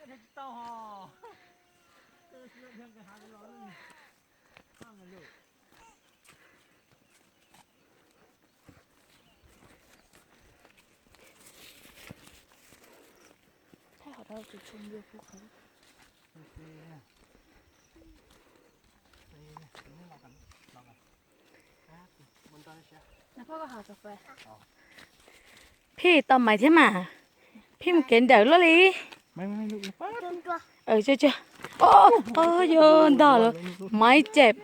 Phij tau maiv thiab mas, phij mus kev nrawm luaj li. Ua, yog ntog lawm, maiv cem,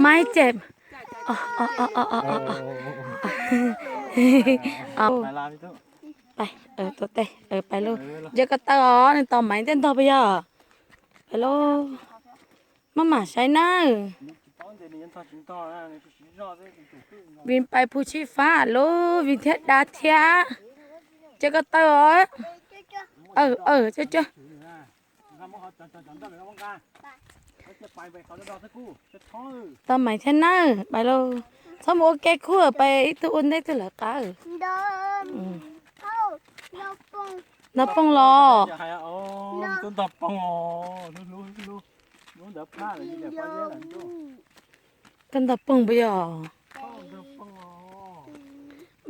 maiv cem. Pais, pais lauj, ntshe koj tau os, nws tau maiv thiab ntog puas yog? Pais lauj, maj mam saib nawb. Vin pais Phu Tshib Fab lauj, Vin thiab Dab thiab. Ntshe koj tau os. Tau maiv thiab nawb, pais lauj. Txhob mus ua ke kuj pais ib tug ua ntej twg lawv qab. Ntog poob los. Koj ntog poob puas yog?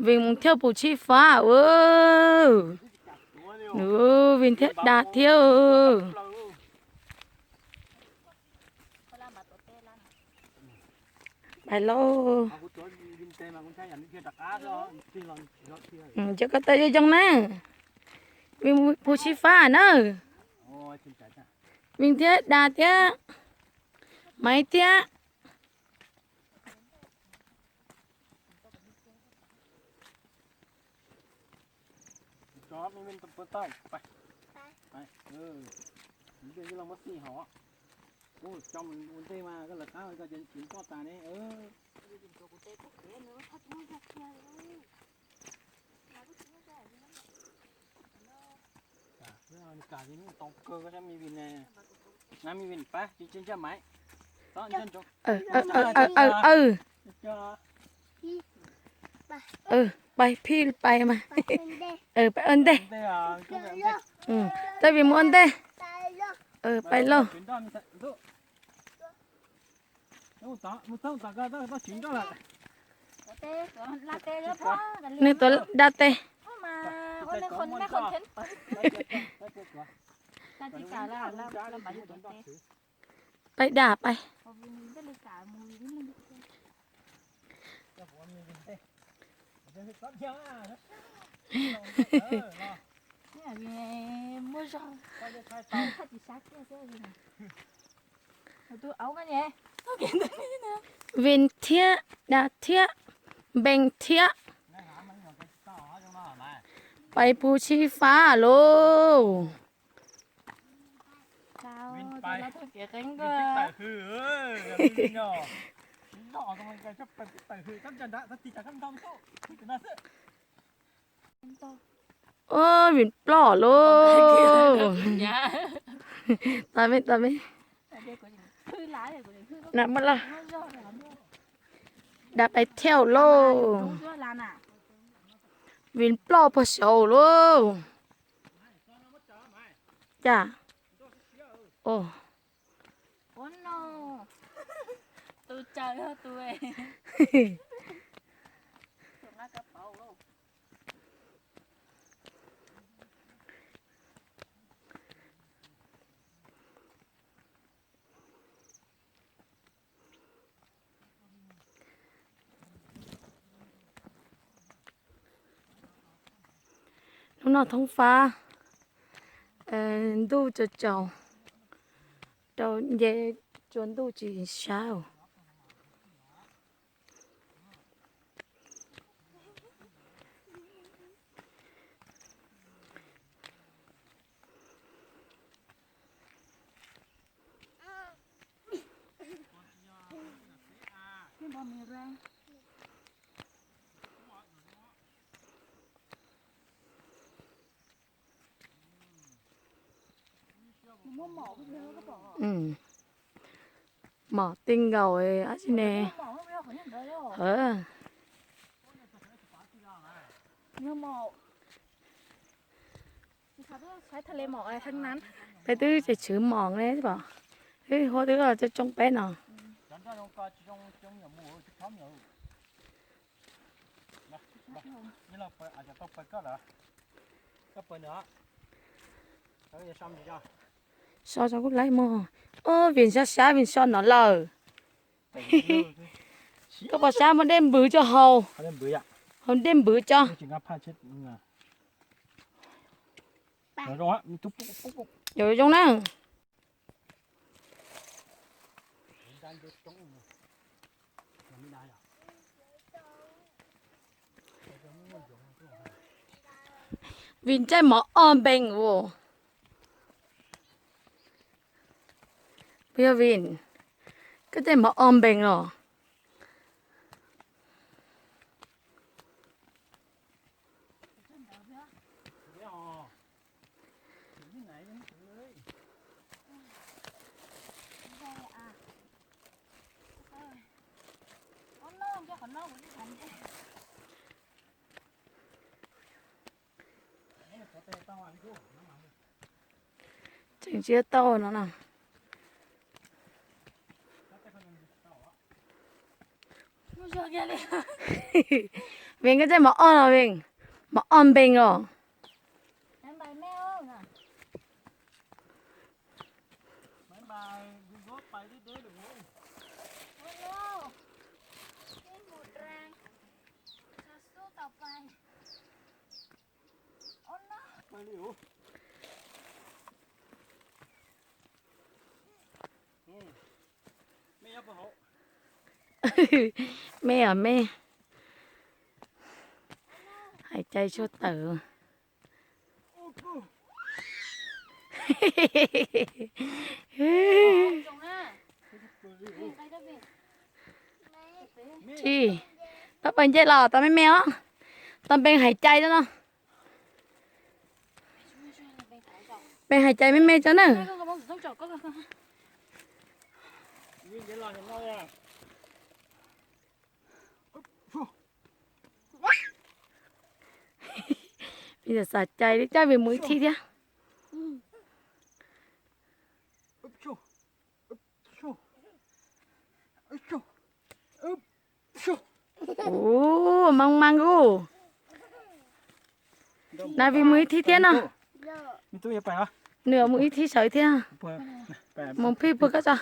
Vin mus thiab Phu Tshib Fab. Vin thiab Dab thiab. Pais lauj. Ntshe koj tau zoo zoo na. Vin Phu Tshib Fab na. Vin thiab Dab thiab. Maiv thiab. Pais phij pais mas. Pais ua ntej. Tau Vin mus ua ntej. Pais lauj. Nws tuav Dab tes. Pais Dab pais. Vin thiab Dab thiab Npeej thiab. Pais Phu Tshib Fab lauj. Ua, Vin ploj lauj. Tos me, tos me. Dab pais thiab lauj. Vin ploj puag saud lauj. Cas. Hnub no thoob fab, ntuj tsaus tsaus, rau nce tsua ntuj tsis sab. Mom tij nkaus dab tsi ne. Peb twb tseem tshwm mos ne, peb huab twb coob coob peb no. So so kuj laib mog. Ob Vin sab sab Vin so no lawm. Koj pom sab muaj dej npws tso haus. Haus dej npws tso. Yuav zoo na. Vin caij mov ob npeeg os. Puas yog Vin? Koj caij mov ob npeeg los? Tseem tsiab tau no na. Vin, koj caij mov ob los Vin? Mov ob npeeg los? Me os me. Hais cai tshuaj tawm. Tsis, tau pab nce los tau me me os. Tau npe hais cai tso no. Npe hais cai me me tso na. Vim xav cai li, coj Vin mus ib thib thiab. Ub, mas mas kuj. Na Vin mus ib thib thiab no. Nws mus ib thib sawv thiab. Mus phij puag koj tso.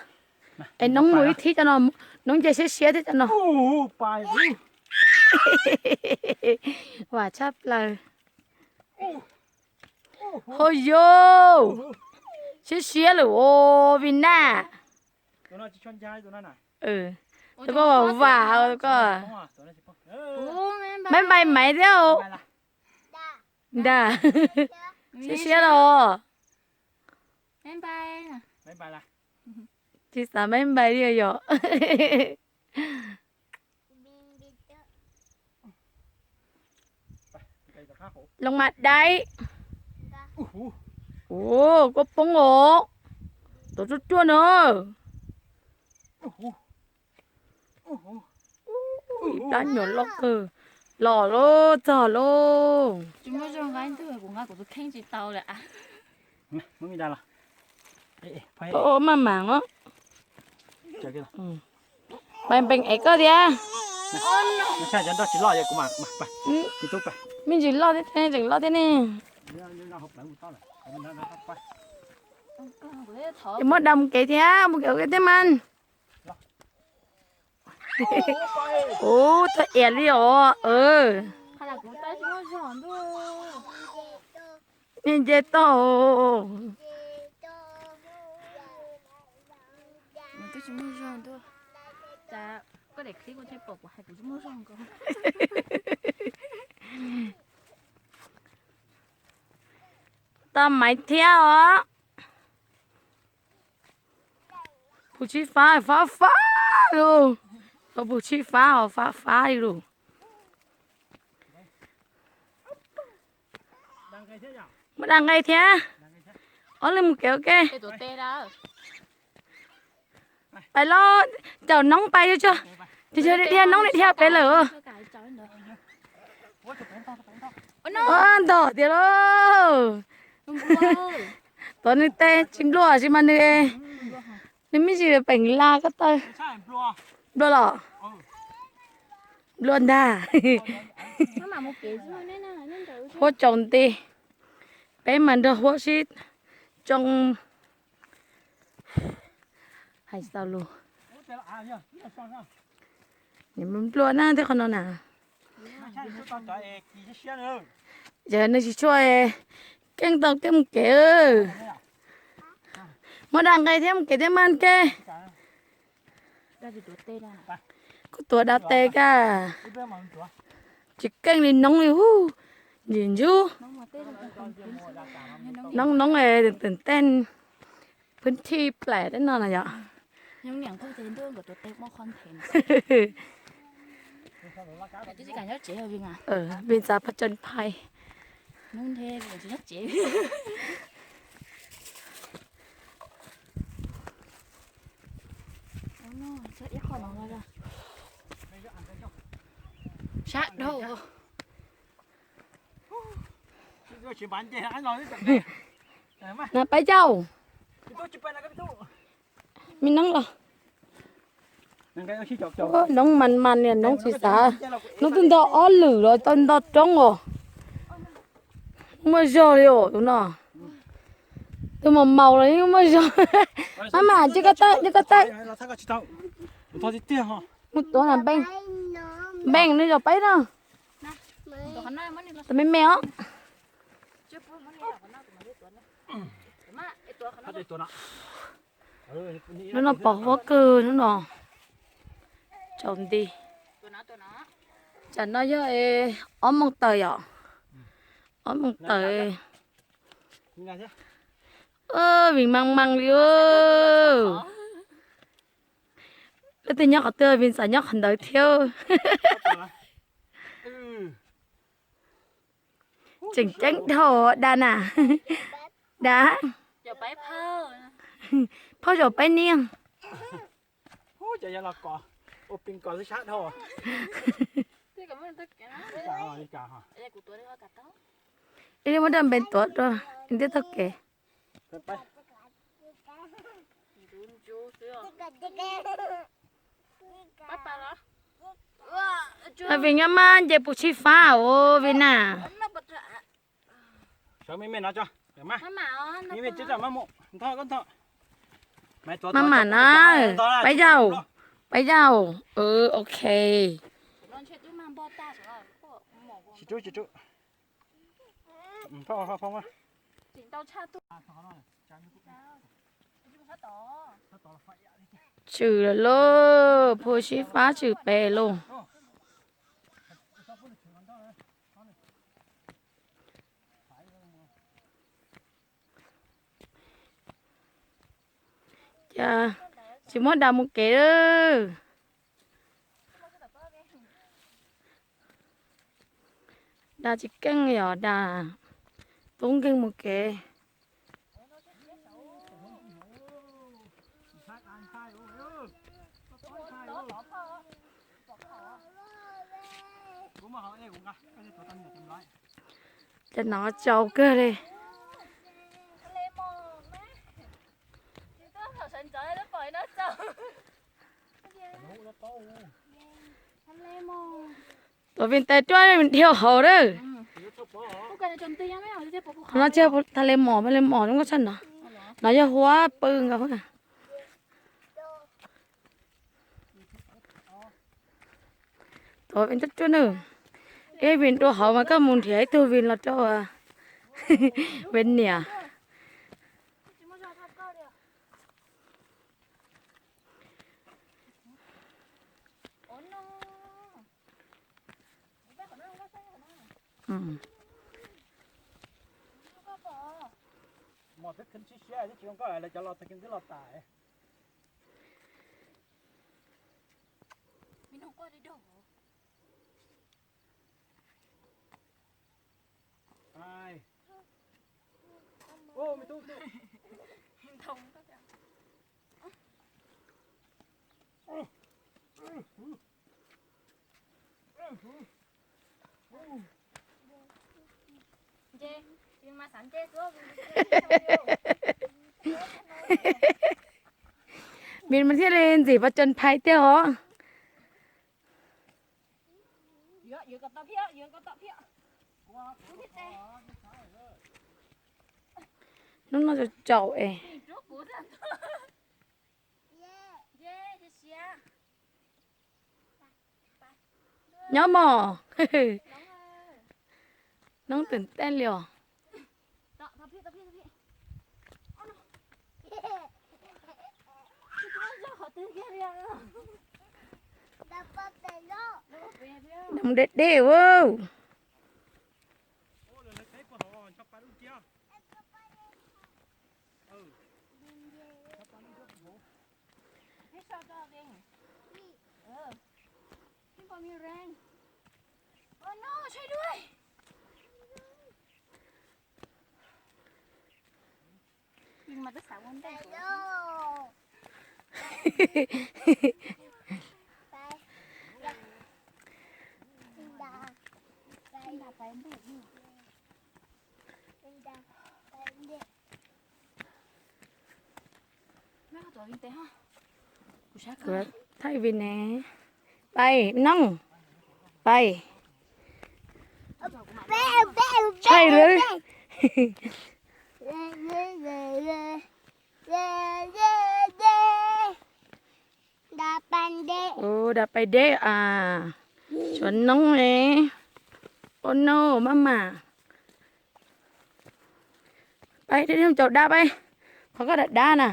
Es noob mus ib thib cov no, noob nce siab siab thiab cov no. Vam tshaj plaws. Ho yo, siab siab lawm os Vin na. Tus koj vam vam koj. Bye bye maiv thiab. Nra, siab siab los. Tsis xav bye bye li yom. Loo mas dai. Ua, koj poob os. Tau ruaj ruaj no. Ib plab nyuam loj kawg. Los lauj, txog lauj. Maj mam os. Npe npees ev koj thiab. Me ntsis loj thiab, tseem loj thiab ne. Muab da mus kev thiab, mus kev ua ke thiab mas. Ub, txog ias li os. Me nce tau. Tau maiv thiab os. Puv tsib fab, fab fab li. Tau puv tsib fab os, fab fab li lus. Muab da nqe thiab. Ob leeg mus kev ua ke. Pais lauj, caum noob pais tso. Tis dhia noob dhia pem lawm. Ntog tiag lauj. Tuav nws tes tsis nplua tsis mas nws, nws me ntsis peem la ko taw. Nplua los? Nplua ntag. Huab tsaus nti, peb mas nrog huab sib tsoo. Hais txaus lus. Nplua na thiab qhov no na. Yog nws tsis tshua keej tau thiab mus kev. Muab da nqe thiab mus kev thiab mas ke. Kuv tuav da tes ka. Tsis keej li noob li hu. Ntsim ntsub. Noob noob es twm tej pwb thij plaim tej no na yom. Vim txav pha tsan phai. Sab dhau. Na pab yau. Me neeb los. Noob mas mas niam noob tsis xav. Noob twb ntog ob lwm los tau ntog roob os. Muaj zog li os tus no. Tus maus maus los yeej muaj zog. Maj mam cia koj tawm, cia koj tawm. Mus tuav na npeej. Npeej nws zaum peb na. Tus me me os. Hnub no pom huab kawg hnub no. Tsaus nti. Tsam no yog ob moos tawm yom. Ob moos tawm. Vim mas mas li. Leej twg nyob qhov twg, Vin Xas nyob qhov ntawd thiab. Tseem ceeb dhau da na. Da. Phauj zaum peb niag. Ib muab dab npe tuav rau, ntiab tau kev. Vim nyob mas nce puv tshib fab os Vin na. Maj mam na, pab yau, pab yau, ok. Tshwm lawm lauj, phu sib fab tshwm pem lauj. Cas tsis muab da mus kev lawm. Da tsis keej li os, da tub nkeeg mus kev. Cov no tsaus kawg li. Tuav Vin tes ruaj dhia hauv lawm. Qhov no tsis tha le mos, le mos zoo nkauj tshaj no. No yog huab pw nkaus. Tuav Vin tes ruaj nawb. Ib Vin dua hauv mas koj mus nrhiav ib tug Vin los rau Vin niam. Vim mas thiaj li ntxim pov tsoom phais tiag os. Hnub no tsaus tsaus es. Nyob mog. Noob twm tej li os. Dej dej. Thaij vim ne. Pais noob. Pais. Tshaj lawm. Ua da pais deb as. Tshuav noob ne. Oh no, maj mam. Pais deb, caum dab pais. Qhov koj dab dab na.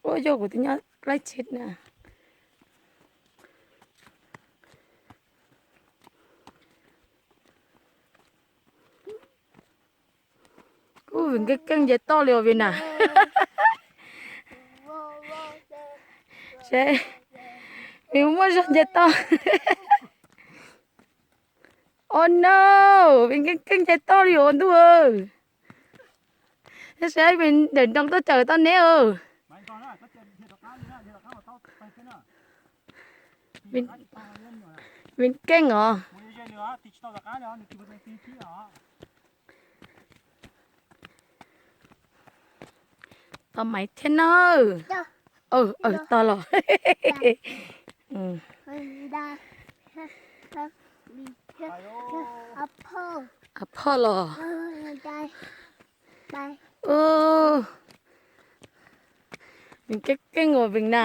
Ua yog kuv twb nyob laib tshis na. Ub, vim nkeej nkeej nce toj li os vim na. Seb, vim muaj zog nce toj. Oh no, vim nkeej nkeej nce toj li os ntuj. Seb vim ntawm nroog tuaj cawm tau neb os. Vim nkeej os. Tau maiv thiab na. Aws, tau los. Ab phoj los. Vim keej keej uas vim na.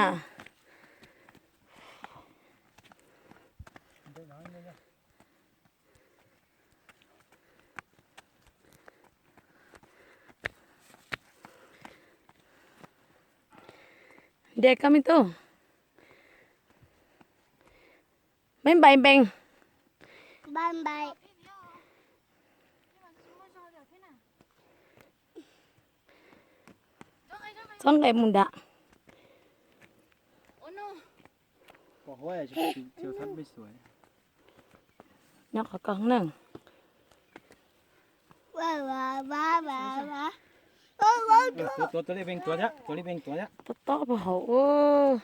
Ntes koj me tub. Maiv npais npees. Txhob nqes mus nram. Nyob qhov ko na. Tob tob puag hauv.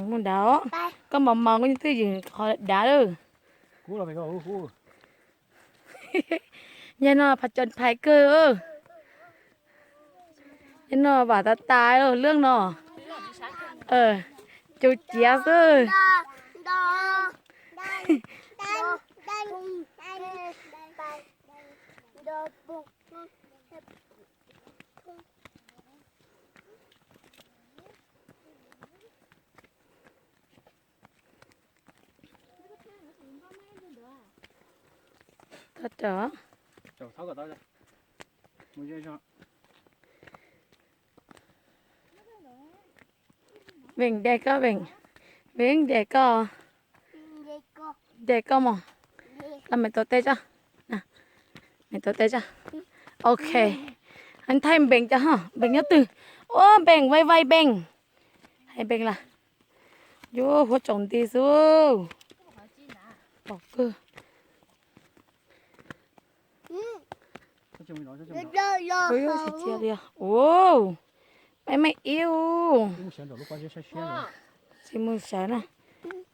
Mus nrad os. Koj mos mos koj twj ywm qhov dav lawm. Yog no pha tso phais kawg. Yog no vam tas tas lub no. Cus ciav xwb. Tag tso. Veem, ntes koj, Veem. Veem, ntes koj. Ntes koj mog. Los me tuav tes tso. Me tuav tes tso. Ok. Thaij Npeem tso ho, Npeem nyob twg? Ua Npeem, vai vai Npeem. Hais Npeem lawm. Yuav huab tsaus nti xwb. Pom kawg. Ua, tsis cia li. Ua, peb me ib. Tsis mus sawv na.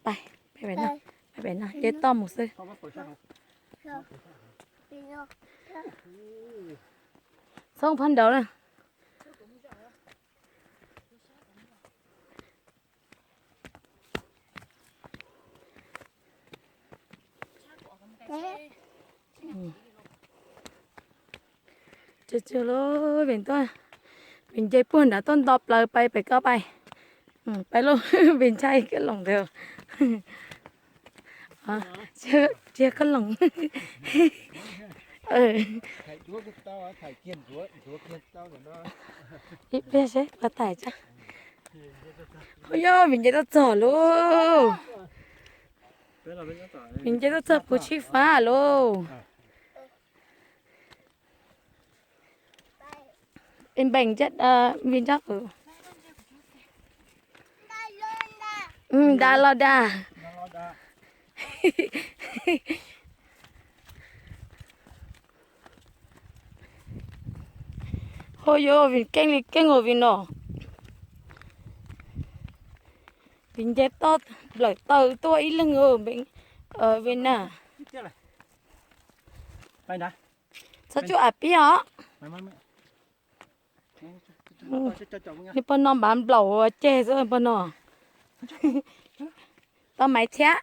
Pais, pais pem no. Ces toj mus xwb. Txhob phab nraud na. Tsw tsw lub vim tuaj, vim nce puag nrad tuaj nto plaws pais pem ko pais. Pais lauj, vim ntshai kab loos ntawd. Tsis yog kab loos. Ib pliag seb puas tawm tso. Ua yog vim nce tuaj txog lauj. Vim nce tuaj txog puv tshib fab lauj. Npeem, vim nco, da los da. Ho yuav vim keej li keej ua vim no. Vim nce toj nplawm taw tuaj ib leeg vim na. Txhob tsuj am pib os. Li pog no npav nplaum ceg xwb pog no. Tau maiv thiab.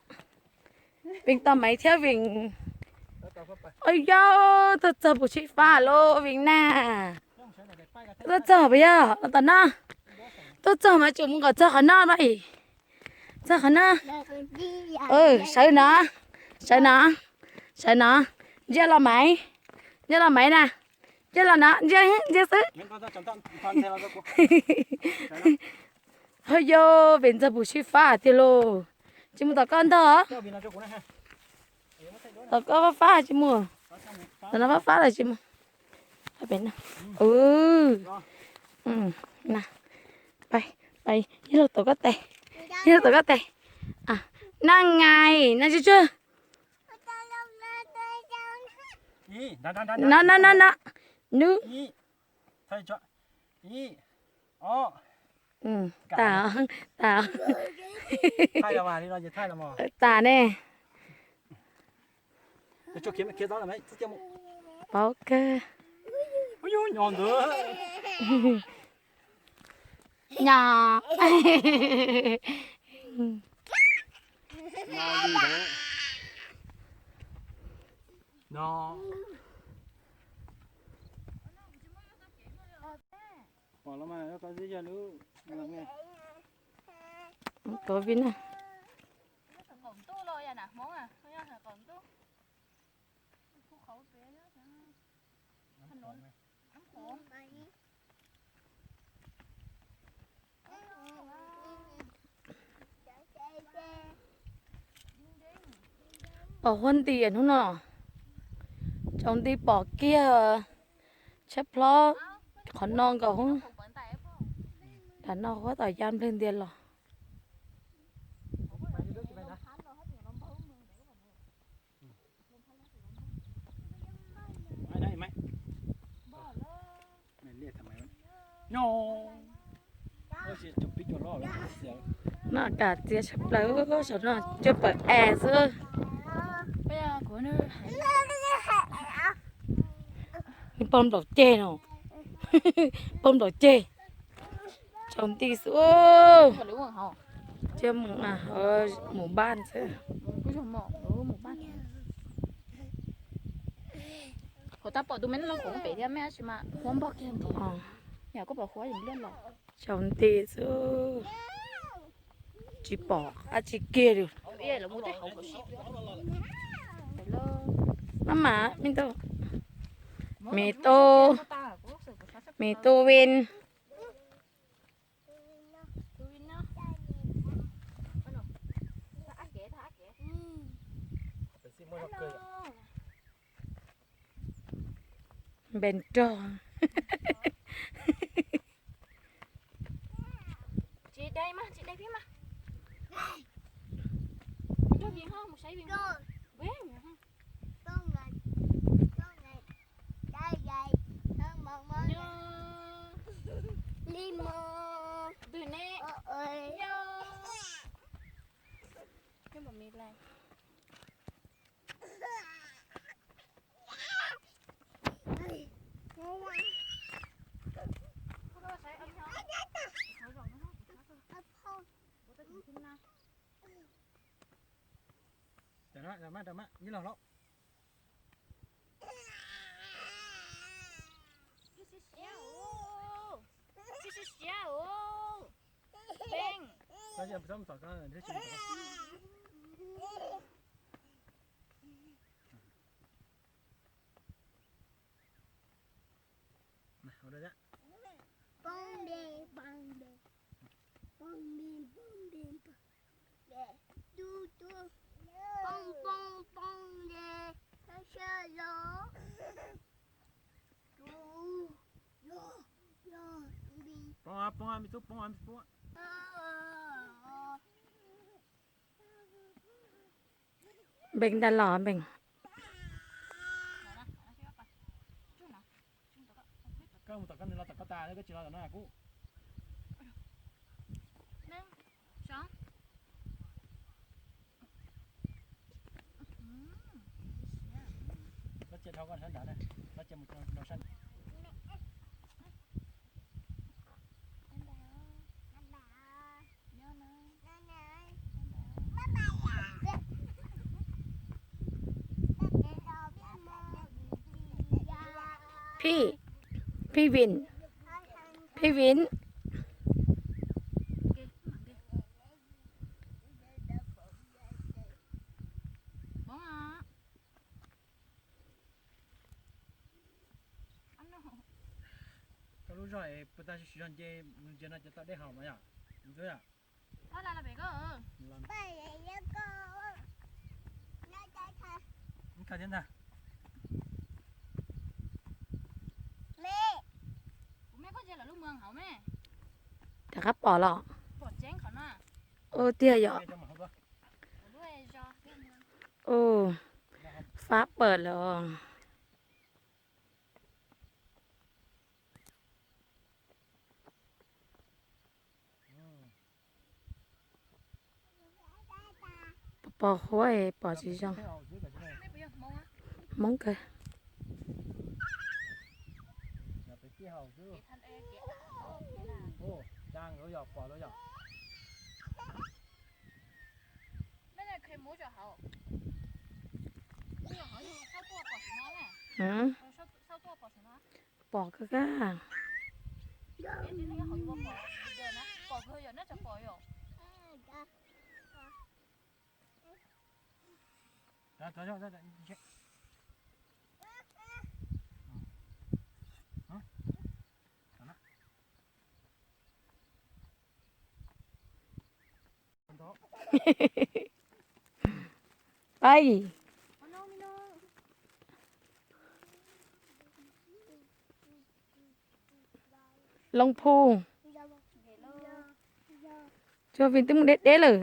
Vim tau maiv thiab vim. Ua yog tuaj txog puv tshib fab lauj vim na. Tuaj txog puas yog los tom no. Tuaj txog mas tsum mus kom txog qhov no mas. Txog qhov no. Sawv no, sawv no, sawv no. Ntsia los maiv, ntsia los maiv na. Ntsia los no, ntsia, ntsia xwb. Ho yog vim ntxog puv tshib fab tiag lauj. Tsis mus tom koj ntog. Tom koj fab fab tsis mus. Tom no fab fab los tsis mus. Pais, pais, ib lug tom koj tes, ib lug tom koj tes. Na nais, na tsuj tsuag. No no no no. Nub. Tas, tas. Tas ne. Paub kawg. Nyo. Kov vij na. Pom huab nti hnub no, tsaus nti pom kiag tshab plhob qhov no nkaus. Tam no huab tom ya nplawg ntias los. No kam txias tshaj plaws, saum no cuaj pawm es xwb. Pog nplaum ceg no, pog nplaum ceg, tsaus nti xwb. Cia mus, mus npaj xwb. Huv tab pom tus me loj kuv pem thiab me tab sis mas huab npog kiag nti. Yog koj pom huab yeej loj los. Tsaus nti xwb. Tsis pom dab tsi kiag li. Maj mam me tub, me tub, me tub Vin. Npe nrog. Rau mab, rau mab, ib los hlob. Siab siab os. Txhob mus tom ko thiab tsis mus tom ko. Poob npe, poob npe, poob npe, poob npe, poob npe, poob npe, poob npe, poob, poob, me tub, poob, me tub. Npeeg ntaj los npeeg. Koj mus tom koj, nws los tom koj tas, koj tsis los tom no kuv. Koj cia dhau koj sab nrad na, koj cia mus rau sab. Phij, Phij Vin, Phij Vin. Koj lub zog es puas tag zog nce, nce no ces tau dej haus mas yom, ntxwb yom. Rov qab pom los? Ua tiag yom. Ua, fab pawg lawm. Pos huab pom tsis zoo. Hmoob kawg. Pom kawg kawg. Pais. Loob Phu. Cov Vin twb mus deb deb lawm.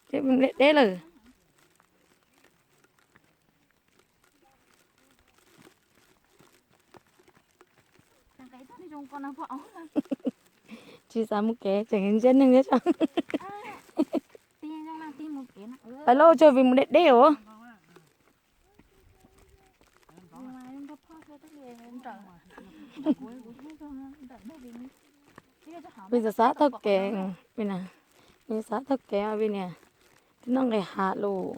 Twb mus deb deb lawm. Tsis xav mus kev tseem ntsiab neeg thiab. Pais lauj, Cov Vin mus deb deb os. Vin xav xav taug kev, Vin xav taug kev os Vin niam. Twb noj nqis hav lus.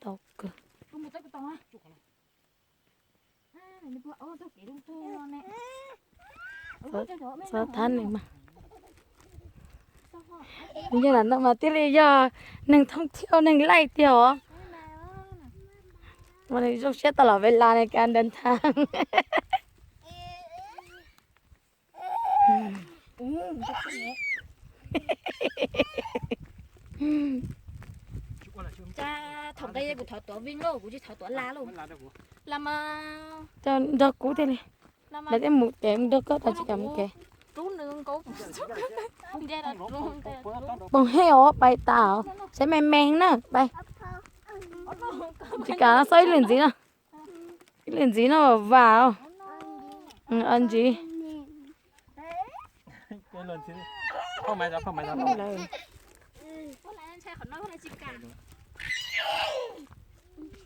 Tau kawg. Txhob thab neeg mas. Yog lam no mas thiaj li yog neeg thoob thiab neeg laij tiag os. Mas nws zoo siab tau los ve las ne ka nta ntha. Thaum nqe kuv thov tuav Vin lauj, kuv tsis thov tuav las lauj. Las mas. Nrog kuv thiaj li. Lawv thiaj mus kev, nrog koj tau tsis kam mus kev. Poom hej os, pais tas os, saib me me na, pais. Tsis kam no, xauj ib lwm ntxiv no. Ib lwm ntxiv no vam os. Ntxiv.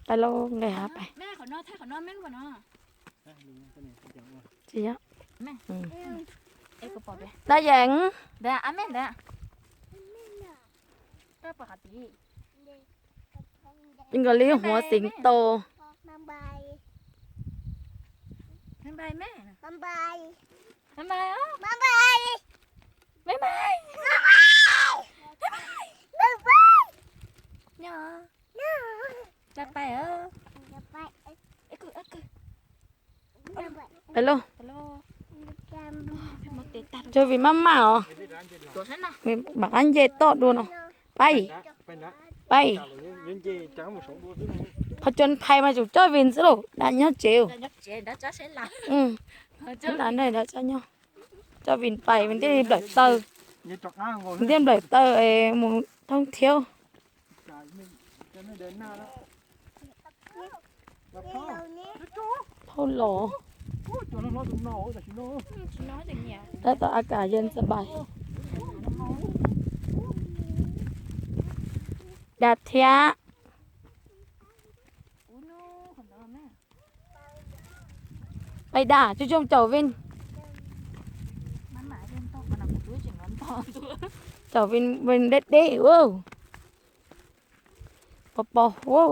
Pais lauj, nqe hav pais. Tsis yog. Đa Yeev. Nkaus li huav xeev tau. Pais lauj. Cov vim maj maj os. Mam qab nce toj dua no. Pais. Pais. Qhov cov phais mas tsum coj vim xwb lauj, dam nyob tsev. Coj vim pais, vim thiaj li nplawm taw. Vim thiaj nplawm taw es mus thoob thiab. Thauj los. Tab tom a kas yeej sab pais. Dam thiab. Pais dam, tsuj tsuj caum vim. Caum vim, vim deb deb ua. Pos pos huab.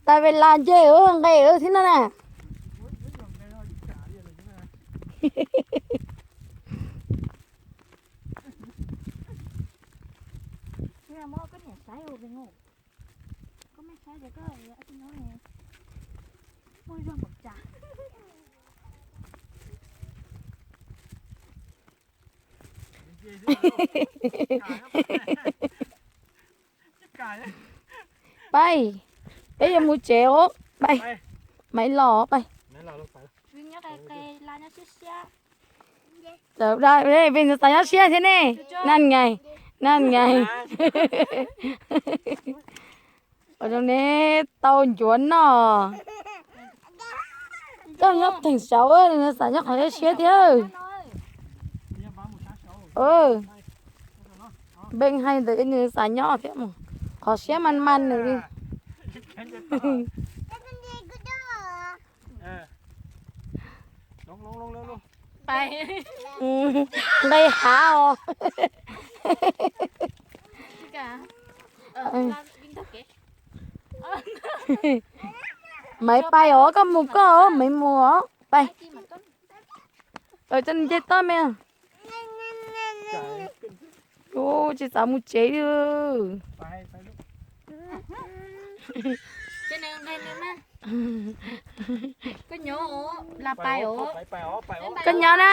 Tas pes las nce nqes thiab no na. Pais, peb yuav mus tsev os. Pais, Maiv los pais. Vim xav nyob siab thiab ne. Naj nqaij, naj nqaij. Ua zoo ne, tau ncuav noj. Koj nyob theem saud, xav nyob qhov siab thiab. Npeej hais ntawd nws xav nyob thiab mus, qhov siab mas mas nws li. Nqaij hav os. Maiv pais os, koj mus koj, Maiv mus os, pais. Coj nce toj me. Ub, tsis xav mus tsev li. Koj nyob na.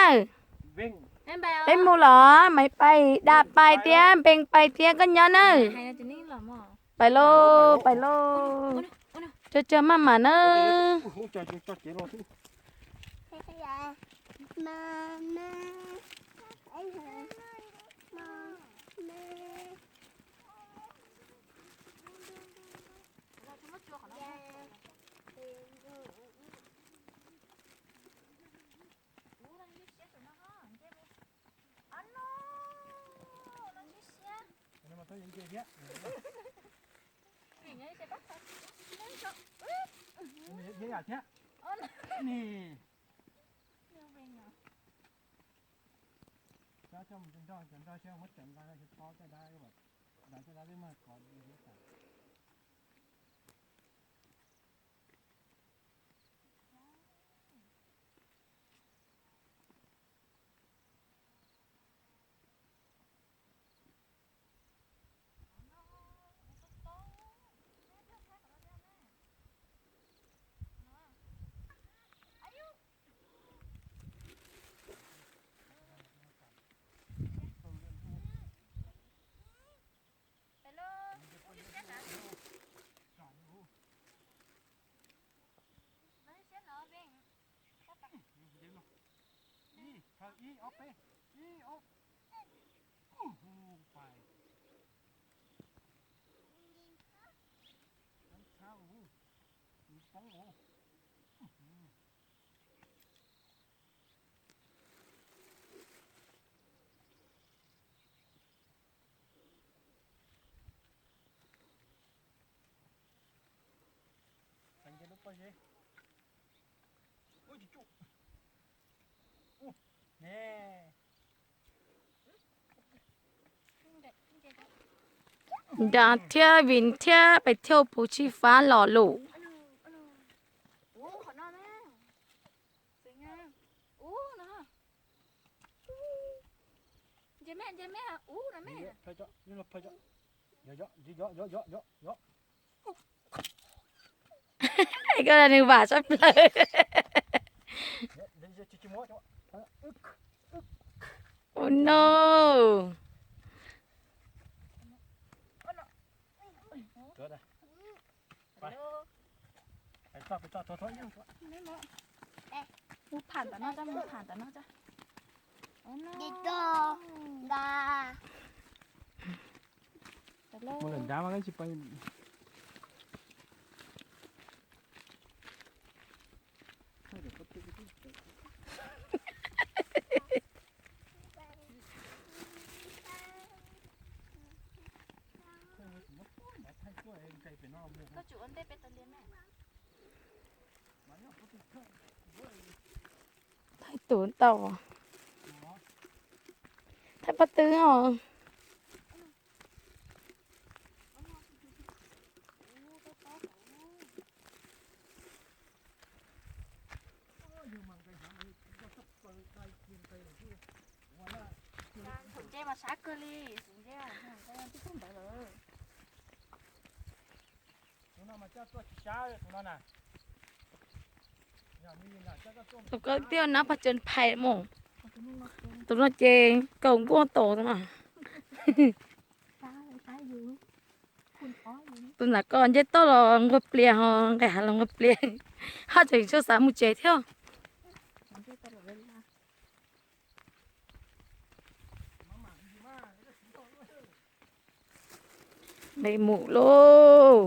Peb mus los, Maiv pais, Dam pais thiab, Npeej pais thiab, koj nyob na. Pais lauj, pais lauj. Tso tso maj mam na. Ib, thawj ib, ob peb, ib, ob. Ub, pais. Txhab txhab, nws poob os. Nra thiab vim thiab pes thiab puv tsis fab los lus. Koj nws vam sab plaws. Oh no. Mus pham tom no, mus pham tom no. Mus lawm nrad mas tsis pom. Thaij tus ntau. Thaij pob tw os. Thaum ntse mas sab kawg li, thaum ntse twb kub ntawd lawm. Tus koj tiag nab pag tsees phais mus. Tus no ces kaum nkuaj tau tus no. Tus ntawm ko nce toj los nquag plias ho nqes hav los nquag plias. Haj tseem tsis xav mus tsev thiab. Nqis mus lauj.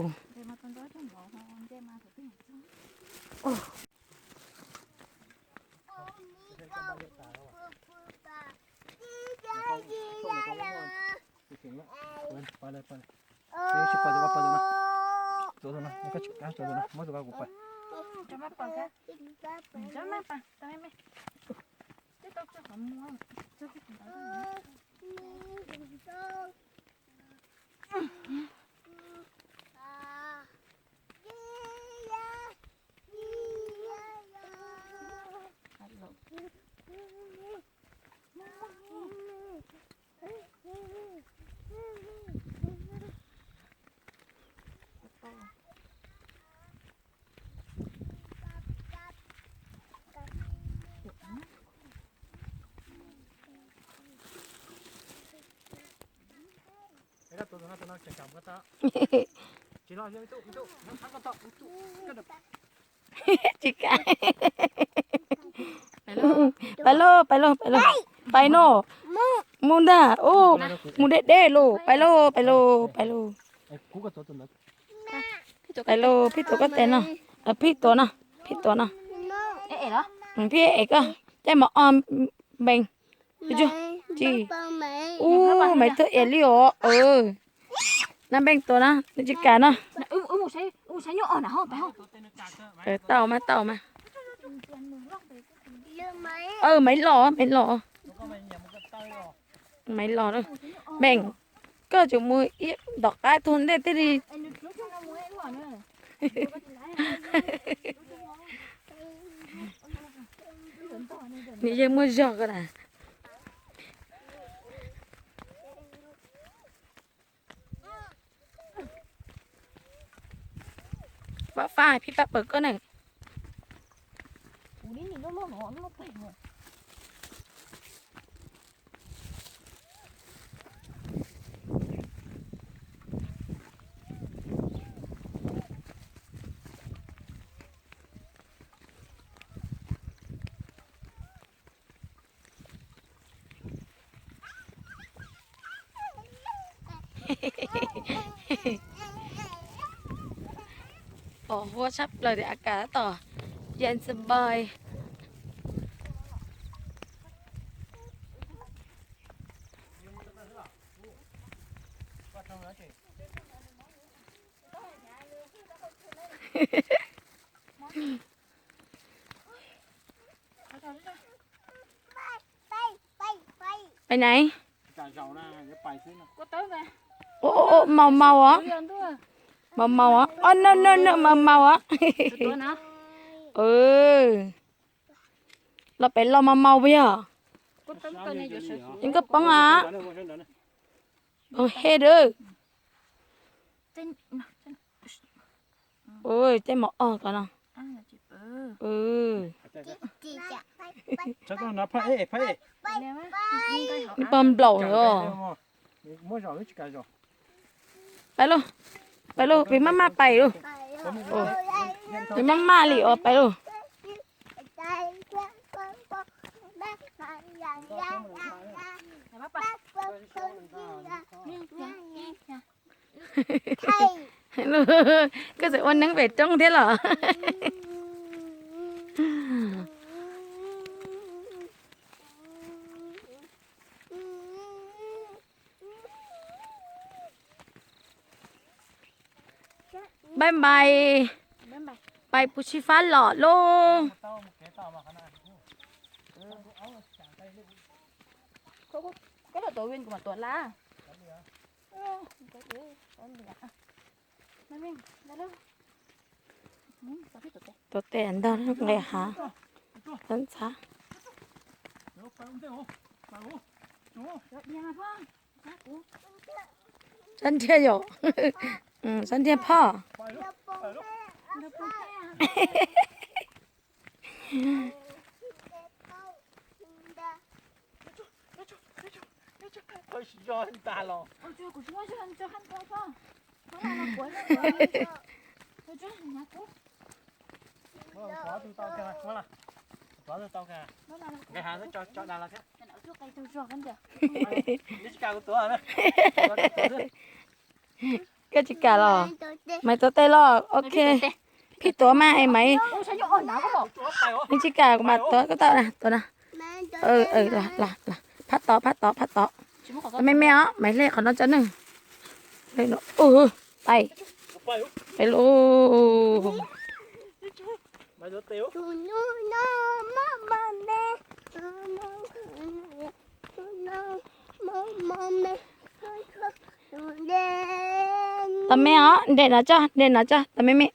Tsis kam. Pais lauj, pais lauj, pais lauj. Pais no. Mus ntag, mus deb deb lauj, pais lauj, pais lauj, pais lauj. Pais lauj, phij tuav koj tes no. Phij tuav no, phij tuav no. Phij es koj, caij mov o npees. Ub, maiv tuaj es li os. Nab npeej tuav na, nws tsis kam no. Tau mas, tau mas. Maiv los, maiv los. Maiv los. Npeej, koj tseem mus ib tom qab tug ntej thiaj li. Nws yeej muaj zog ko na. Pab faj, phij pab pawg koj na. Pos huab tshaj plaws tias a kas tab tom yeej sbais. Pais nais? Ua, ua, ua, maus maus os. Maus maus os. Os, no, no, no, maus maus os. Los pem los maus maus puas yog? Yeej koj poob a. Poob he dawb. Ua, tej maum os ko no. Nws pog nplaum os. Pais lauj, pais lauj, peb maj maj pais lauj. Peb maj maj li os, pais lauj. Koj txawm ua neeb pem roob thiab los? Npaj npais, pais puv tsib fab los lauj. Tuav tes ntog nqes hav, ntxhab. Sab nriag yom, sab nriag phoj. Koj tsis kam los? Maiv tuav tes los, ok. Phij tuav mas es maiv, nws tsis kam kuv mam tuav, koj tau na, tuav na. Phab tod, phab tod, phab tod. Me me os, maiv hle qhov no tso nawb. Pais, pais lauj. Tos me os, nres no tso, nres no tso, tos me me.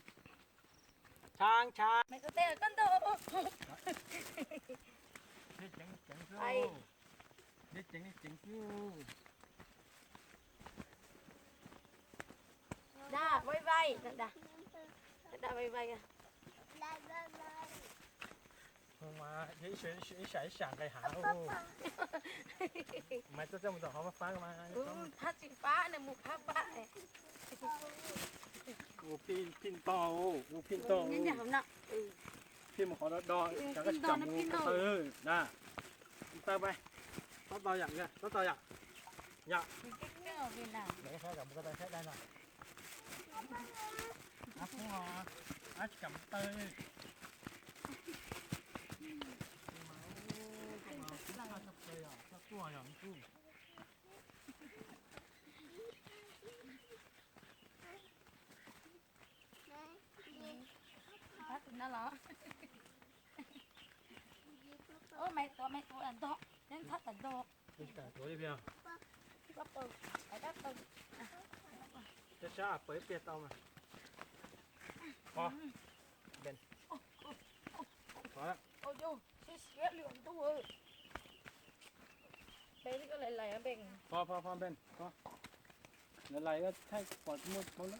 Ib sab ib sab nqis hav. Maiv tuaj txaj mus tom qhov fab fab mas. Phab tsis fab, nws mus phab fab. Ua phij ntog, ua phij ntog. Phij mus qhov do do, tsam koj tsis kam mus ko taw na. Taw pais, tab tau yom, tab tau yom. Yom. Ab, tsis kam mus taw. Pab tus no los. Maiv tuav, maiv tuav ntog, neb ntxhab tas ntog. Tsis kam tuav li pia. Pab pab. Sab sab pawg ib pliag tau mas. Qhov. Npes. Qhov. Peb li koj lais lais npes. Qhov, qhov, qhov npes, qhov. Lais lais thaij pom muaj tshoob na.